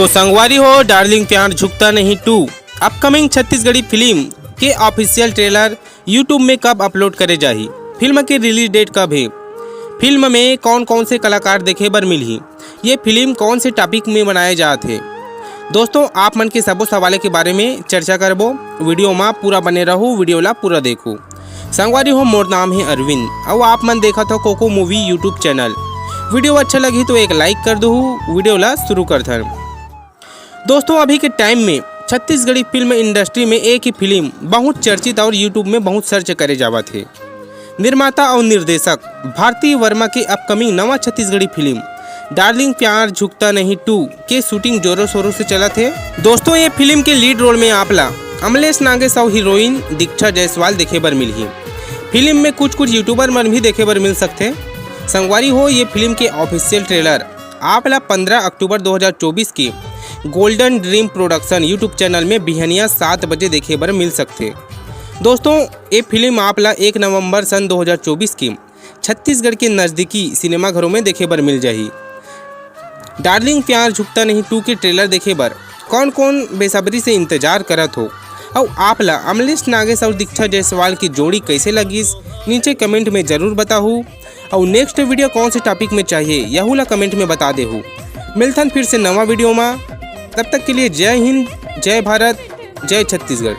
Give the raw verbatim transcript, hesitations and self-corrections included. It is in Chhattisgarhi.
तो संगवारी हो, डार्लिंग प्यार झुकता नहीं टू अपकमिंग छत्तीसगढ़ी फिल्म के ऑफिशियल ट्रेलर YouTube में कब अपलोड करे जाही? फिल्म के रिलीज डेट कब हे? फिल्म में कौन कौन से कलाकार देखे बर मिलही? ये फिल्म कौन से टॉपिक में बनाए जात हे? दोस्तों, आप मन के सबो सवाल के बारे में चर्चा करबो। वीडियो में पूरा बने रहू, वीडियो ला पूरा देखू। संगवारी हो, मोर नाम है अरविंद, अउ आप मन देखत हो कोको मूवी YouTube चैनल। वीडियो अच्छा लगी तो एक लाइक कर दू। वीडियो ला शुरू करथन। दोस्तों, अभी के टाइम में छत्तीसगढ़ी फिल्म इंडस्ट्री में एक ही फिल्म बहुत चर्चित और YouTube में बहुत सर्च करे जावत है। निर्माता और निर्देशक भारती वर्मा के अपकमिंग नवा छत्तीसगढ़ी फिल्म डार्लिंग प्यार झुकता नहीं टू के शूटिंग जोरों शोरों से चलत है। दोस्तों, ये फिल्म के लीड रोल में आप ला अमलेश नागेश और हीरोइन दीक्षा जायसवाल देखे बर मिलही। फिल्म में कुछ कुछ यूट्यूबर मन भी देखे बर मिल सकथे। संगवारी हो, ये फिल्म के ऑफिशियल ट्रेलर आप ला पंद्रह अक्टूबर दो हज़ार चौबीस के golden dream production YouTube channel में बिहनिया सात बजे देखे बर मिल सकथे। दोस्तों, ये फिल्म आप ला एक नवंबर सन दो हज़ार चौबीस के छत्तीसगढ़ के नजदीकी सिनेमाघरों में देखे बर मिल जाही। डार्लिंग प्यार झुकता नहीं टू के ट्रेलर देखे बर कौन कौन बेसब्री से इंतजार करत हो, अउ आप ला अमलेश नागेश और दीक्षा जायसवाल की जोड़ी कैसे लगिस, नीचे कमेंट में जरूर बताहू। और नेक्स्ट वीडियो कौन से टॉपिक में चाहिए, यहू ला कमेंट में बता देहू। मिलथन फिर से नवा वीडियो में, तब तक के लिए जय हिंद, जय भारत, जय छत्तीसगढ़।